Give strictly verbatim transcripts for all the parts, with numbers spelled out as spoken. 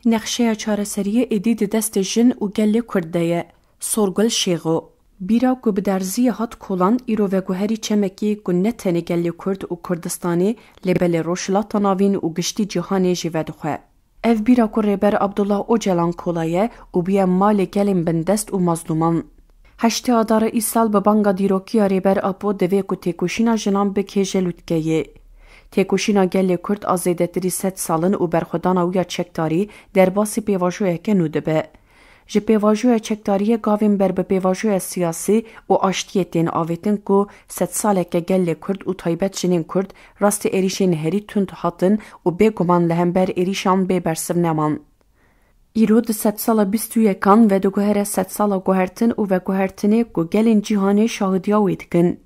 Nexşeya çareseriyê êdî di destê jin û gelê Kurd de ye. Sorgul Şêxo. Bîra ku bi derziyê hat kolan, îro veguherî çemekî ku ne tenê gelê Kurd û Kurdistanê, lê belê Rojhilata Navîn û giştî cîhanê jî vedixwe. Ev bîra ku Rêber Abdullah Ocalan kolaye û bûye malê gelên bindest û mazlûman. Heştê Adara îsal bi banga dîrokiya Rêber Apo divê ku têkoşîna jinan bikêje lûtkeyê. Têkoşîna gelê Kurd a zêdetirî sed sal in û berxwedana wî ya çekdarî derbasî pêvajoyeke nû dibe. Ji pêvajoya çekdariyê gavên ber bi pêvajoya siyasî û aştiyê tên avêtin ku sedsaleke gelê Kurd û taybet jinên Kurd rastî êrîşên herî tund hatin û bêguman li hember êrîşan bê bersiv neman. Îro di sedsala bîst û yekan vediguhere sedsala guhertin û veguhertinê ku gelên cîhanê şahidiya wê dikin.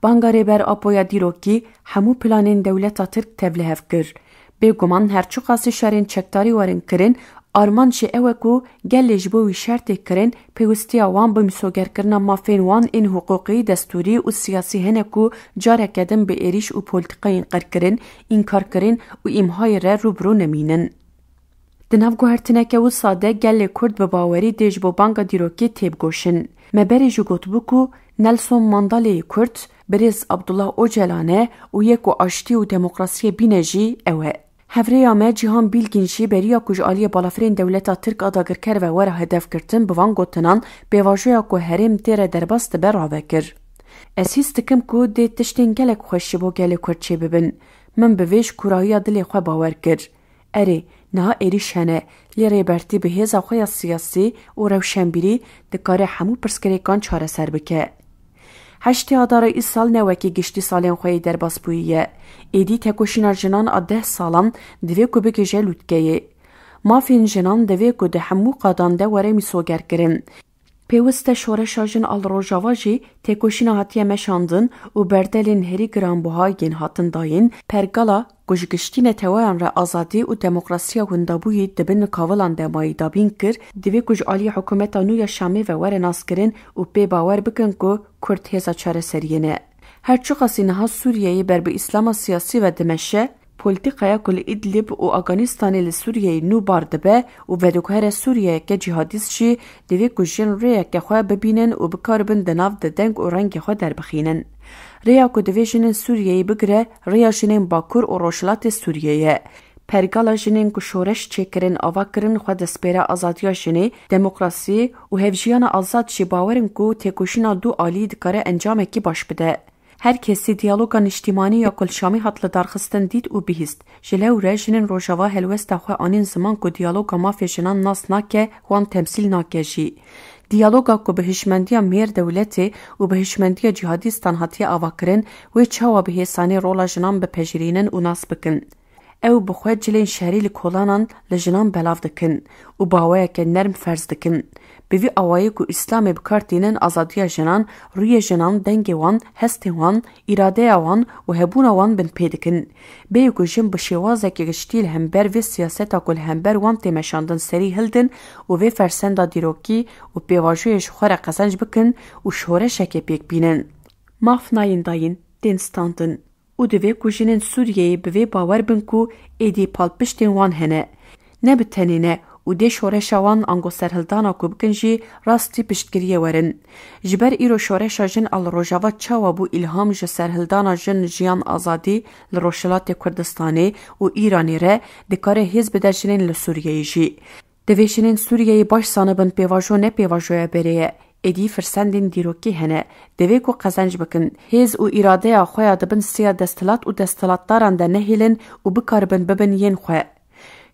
Banga Rêber Apoya dîrokî hemû planên dewleta Tirk tevlihev kir. Bêguman her çiqasî şerên çekdarî werin kirin, armanc jî ew e ku gelê ji bo wî şer tê kirin, pêwistiya wan bi mîsogerkirina mafên wan ên hiqûqî, destûrî û siyasî hene ku careke din bi êrîş û polîtîkayên qirkirin, înkarkirin û îmhayê re rû bi rû nemînin. Di nav guhertineke wisa de gelê Kurd bi bawerî dê ji bo banga dîrokê têbigoşin. Me berê jî gotibû ku Nelson Mandaleyê Kurd, birêz Abdullah Ocalan e û yê ku aştî û demokrasiyê bîne jî ew e. Hevrêya me Cîhan Bîlgîn jî beriya ku ji aliyê balafirên dewleta Tirk a dagirker ve were hedefgirtin, bi van gotinan pêvajoya ku herêm tê re derbas dibe rave kir. Ez hîs dikim ku dê tiştên gelek xweş ji bo gelê Kurd çêbibin. Min bi vê ji kûrahiya dilê xwe bawer kir. Erê, niha êrîş hene, lê Rêbertî bi hêza xwe ya siyasî û rewşenbîrî dikare hemû pirsgirêkan çareser bike. Heştê Adara îsal ne wekî giştî salên xwe yê derbasbûyî ye. Êdî tekoşîna jinan a deh salan divê ku bigihîje lûtkeyê. Mafên jinan divê ku di hemû qadan de were mîsogerkirin. Pêwist e şoreşa jin a li Rojava jî têkoşîna hatiye meşandin û berdelên herî giranbuha yên hatin dayîn, pergala ku ji giştî neteweyan re azadî û demokrasiya windabûyî di bin kavilan de mayî dabîn kir, divê ku ji aliyê hikûmeta nû ya Şamê ve were naskirin û pê bawer bikin ku Kurd hêza çareseriyê ne. Her çiqasî niha Sûriyeyê ber bi îslama siyasî ve dimeşe, polîtîkaya ku li Îdlib û Aganistanê li Sûriyeyê nû bar dibe û vediguhere Sûriyeyeke cîhadîst jî divê ku jin rêyeke xwe bibînin û bikaribin di nav de deng û rengê xwe derbixînin. Rêya ku divê jinên Sûriyeyê bigire, rêya jinên Bakur û Rojhilatê Sûriyê ye. Pergala jinên ku şoreş çêkirin, ava kirin xwe destpêra azadiya jinê, demokrasiyê û hevjiyana azad jî bawer in ku têkoşîna du alî dikare encamekî baş bide. Her kesî diyaloga niştîmanî ya ku li Şamê hat lidarxistin dît û bihîst. Ji lewre jinên Rojava helwesta xwe anîn ziman ku diyaloga mafê jinan nas nake, wan temsîl nake jî. Diyaloga ku bi hişmendiya mêr dewletê û bi hişmendiya cîhadîstan hatiye avakirin, wê çawa bi hêsanî rola jinan bipejirînin û nas bikin? Ew bi xwe cilên şerî li kolanan li jinan belav dikin û baweyeke nerm ferz dikin. Bi vî awayî ku Îslamê bi kar tînin azadiya jinan, rûyê jinan, dengê wan, hestên wan, îradeya wan û hebûna wan binpê dikin. Bêyî ku jin bi şêwazeke giştî li hember vê siyaseta ku li hember wan tê meşandin serî hildin û vê fersenda dîrokî û pêvajoyê ji xwe re qezenc bikin û şoreşekê pêk bînin. Maf nayên dayîn, tên standin. Û divê ku jinên Sûriyeyê bi vê bawer bin ku êdî palpiştên wan hene. Ne bi tenê ne û dê şoreşa wan ango serhildana ku bikin jî rastî piştgiriyê werin. Ji ber îro şoreşa jin a li Rojava çawa bû îlham ji serhildana jin, jiyan, azadî li Rojhilatê Kurdistanê û Îranê re, dikare hêz bide jinên li Sûriyeyê jî. Divê jinên Sûriyeyê baş zanibin pêvajo ne pêvajoya berê ye. Êdî firsendên dîrokî hene. Divê ku qezenc bikin. Hêz û îradeya xwe ya di bin siya desthilat û desthilatdaran de nehêlin û bikaribin bibin yên xwe.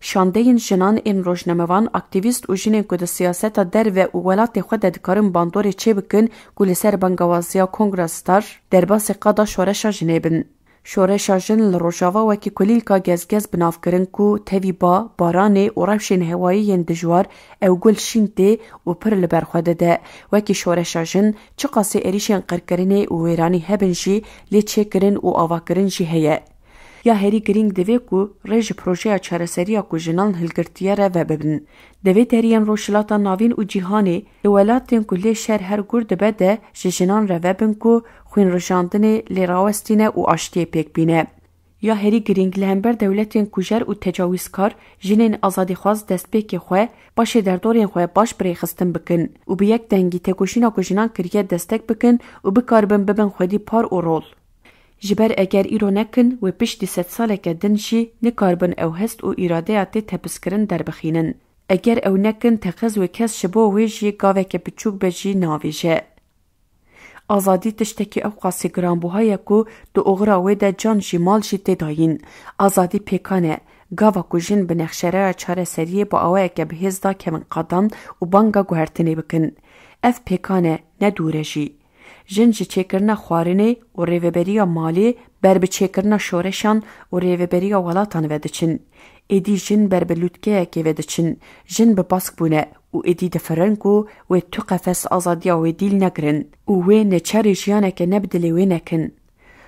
Şandeyên jinan ên rojnamevan, aktîvîst û jinên ku di siyaseta derve û welatê xwe de dikarin bandorê çêbikin ku li ser bangewaziya Kongra Star derbasê qada şoreşa jinê bin. Şoreşa jin li Rojava wekî kulîlka gezgez bi nav kirin ku tevî ba, baranê û rewşên hewayî yên dijwar ew gul şîn tê û pir li ber xwe dide. Wekî şoreşa jin, çiqasî êrîşên qirkirinê û wêranî hebin jî, lê çêkirin û avakirin jî heye. Ya herî girîng divê ku rê ji projeya çareseriya ku jinan hilgirtiye re vebibin. Divê deriyên Rojhilata Navîn û cîhanê li welatên ku lê şer her gur dibe de ji jinan re vebin ku xwînrijandinê lê rawestîne û aştiyê pêk bîne. Ya herî girîng, li hember dewletên kujer û tecawîzkar, jinên azadîxwaz destpêkê xwe, paşê derdorên xwe baş bi rêxistin bikin û bi yek dengî têkoşîna ku jinan kiriye destek bikin û bikaribin bibin xwedî par û rol. Ji ber eger îro nekin, wê piştî sedsaleke din jî nikaribin ew hest û îradeya tê tepiskirin derbixînin. Eger ew nekin, teqez wê kes ji bo wê jî gaveke biçûk be jî navêje. Azadî tiştekî ewqasî giranbuha ye ku di oxira wê de can jî mal jî tê dayîn. Azadî pêkan e. Gava ku jin bi nexşereya çareseriyê bi awayeke bi hêz dakevin qadan û banga guhertinê bikin. Ev pêkan e, ne dûr e jî. Jin ji çêkirina xwarinê û rêveberiya malê ber bi çêkirina şoreşan û rêveberiya welatan ve diçin. Êdî jin ber bi lûtkeyekê ve diçin. Jin bi bask bûne û êdî difirin ku wê tu qefes azadiya wê dîl negirin û wê neçarê jiyaneke ne bi dilê wê nekin.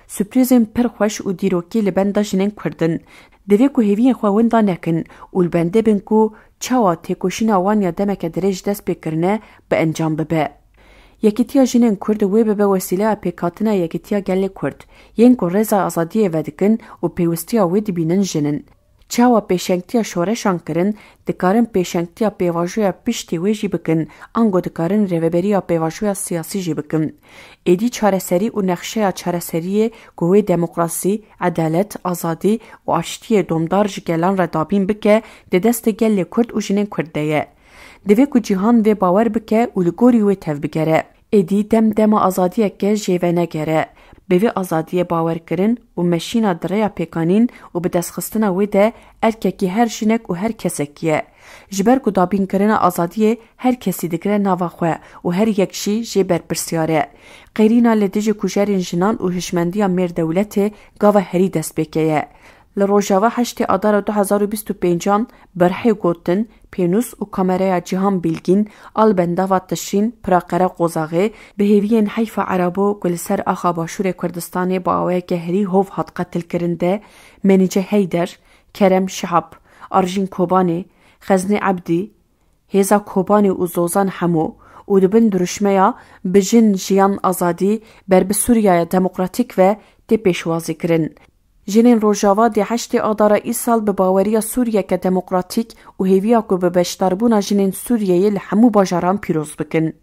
Surprîzên pir xweş û dîrokî li benda jinên Kurd in. Divê ku hêviyên xwe winda nekin û li bendê bin ku çawa têkoşîna wan ya demeke dirêj dest pê kirine bi encam bibe. Yekîtiya jinên Kurd wê bibe wesîleya pêkhatina yekîtiya gelê Kurd, yên ku rêza azadiyê vedikin û pêwistiya wê dibînin jin in. Çawa pêşengtiya şoreşan kirin, dikarin pêşengtiya pêvajoya piştî wê jî bikin, ango dikarin rêveberiya pêvajoya siyasî jî bikin. Êdî çareserî û nexşeya çareseriyê ku wê demokrasî, edalet, azadî û aştiyê domdar ji gelan re dabîn bike, di destê gelê Kurd û jinên Kurd de ye. Divê ku cîhan vê bawer bike û li gorî wê tevbigere. Êdî dem dema azadiyeke jê venegere. Bi vê azadiyê bawerkirin û meşîna di rêya pêkanîn û bi destxistina wê de erkekî her jinek û her kesekî ye. Ji ber ku dabînkirina azadiyê her kesî digire nava xwe û her yek jî jê berpirsyar e. Qêrîna li dijî kujerên jinan û hişmendiya mêr dewletê gava herî destpêke ye. Li Rojava heştê Adara du hezar û bîst û pêncan berhê gotin, pênûs û kamereya Cîhan Bilgîn a li bendava Tişrîn, Pira Qereqozaxê, bi hêviyên Heyfa Erebo ku li ser axa Başûrê Kurdistanê bi awayeke herî hov hat qetilkirin de Menîce Heyder, Kerem Şihab, Arjîn Kobanê, Xeznê Ebdî, Hêza Kobanê û Zozan Hemo û di bin dirûşmeya Bi Jin Jiyan Azadî ber bi Sûriyaya Demokratîk ve tê pêşwazîkirin. Jinên Rojava dê heştê Adara îsal bi baweriya Sûriyeke demokratîk û hêviya ku bi beşdarbûna jinên Sûriyeyê li hemû bajaran pîroz bikin.